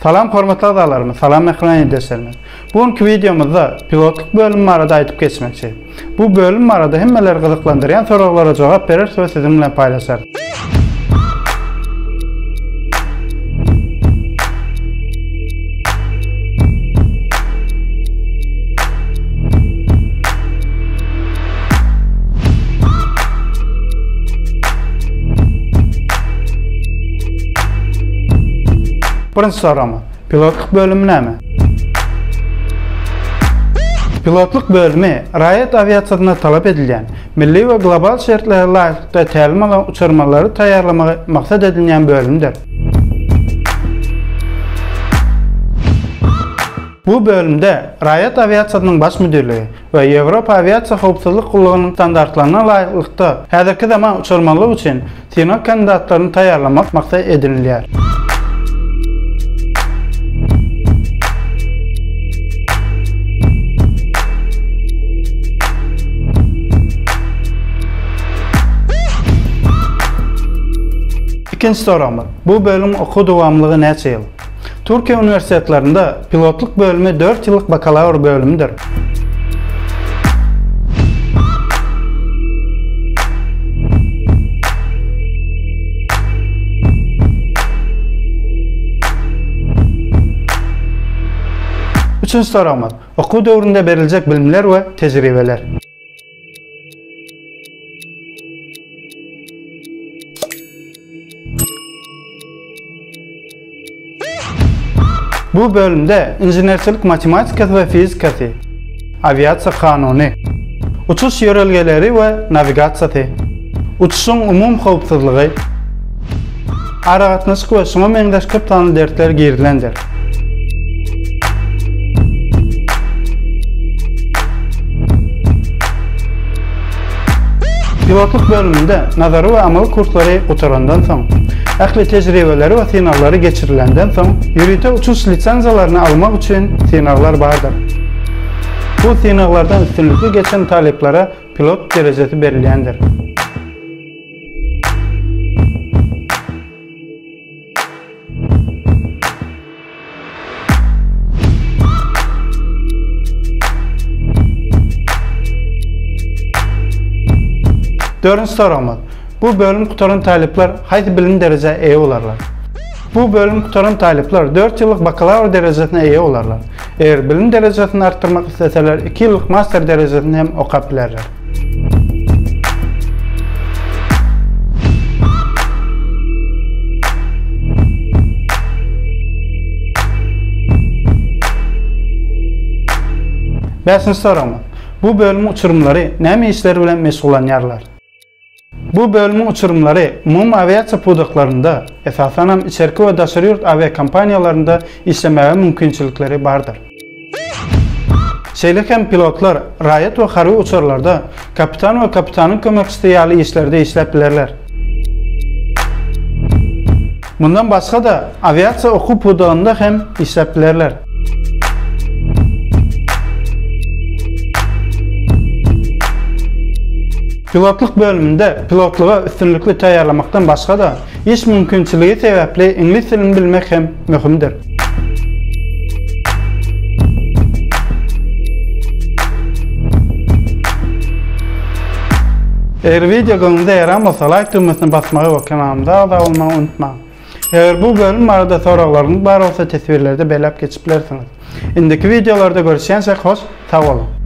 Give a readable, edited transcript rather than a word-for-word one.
Salam hormatly agzalarymyz, salam mähriban ildeşlerimiz. Bu günki wideomyzda pilotlyk bölümi barada aýdyp geçmekçi. Bu bölüm barada hemmeleri gyzyklandyrýan soraglara jogap bereris we siziň bilen paýlaşarys. Birinji soragymyz, pilotlyk bölümi näme? Pilotlyk bölümi raýat awiasiýasynda talap edilýän, milli we global şertlere laýyklykda tälim alan uçarmanlary taýýarlamagy maksat edinýän bölümdir. Bu bölümde Raýat awiasiýasynyň baş müdirligi we Ýewropa awiasiýa howpsuzlyk gullugynyň standartlaryna laýyklykda häzirki zaman uçarmanlyk üçin synag kandidatlaryny taýýarlamak maksat edinilýär. Ikinji soragymyz, bu bölümiň okuw dowamlylygy näçe ýyl? Türkiýe uniwersitetlerinde pilotlyk bölümi 4 ýyllyk bakalawr bölümidir. Üçünji soragymyz, okuw döwründe beriljek bilimler we tejribeler. Bu bölümde inženerçilik matematikasy we fizikasy, awiasiýa kanuny, uçuş ýörelgeleri we nawigasiýasy, uçuşyň umumy howpsuzlygy, aragatnaşyk we şuňa meňzeş köp sanly dersler girizilendir. Pilotlyk bölüminde nazary we amaly kurslary gutarandan soň, ähli tejribeleri we synaglary geçirilenden soň, ýörite uçuş lisenziýalaryny almak üçin synaglar bardyr. Bu synaglardan üstünlikli geçen talyplara pilot derejesi berilýändir. Dördünji soragymyz. Bu bölüm gutaran talyplar haýsy bilim derejä eýe bolarlar? Bu bölüm gutaran talyplar 4 ýyllyk bakalawr derejesine eýe bolarlar. Eger bilim derejesini artdyrmak isleseler 2 ýyllyk master derejesini hem okap bilerler. Bäşinji soragymyz. Bu bölümiň uçurymlary näme işler bilen meşgullanýarlar? Bu bölümiň uçurymlary umumy awiasiýa pudaklarynda, esasanam içerki we daşary ýurt awiakompaniýalarynda işlemäge mümkinçilikleri bardyr. Şeýle hem pilotlar raýat we harby uçarlarda kapitan we kapitanyň kömekçisi ýaly işlerde işläp bilerler. Mundan başga-da, awiasiýa okuw pudagynda hem işläp bilerler. Pilotlyk bölüminde pilotlyga üstünlikli taýýarlamakdan başga-da, iş mümkinçiligi sebäpli iňlis dilini bilmek hem möhümdir. Eger wideo göwnüňize ýaran bolsa laýk düwmesine basmagy we kanalymyza agza bolmagy unutmaň. Eger bu bölüm barada soraglaryňyz bar bolsa teswirlerde belläp geçip bilersiňiz. Indiki wideolarda görüşýänçäk hoş sag boluň.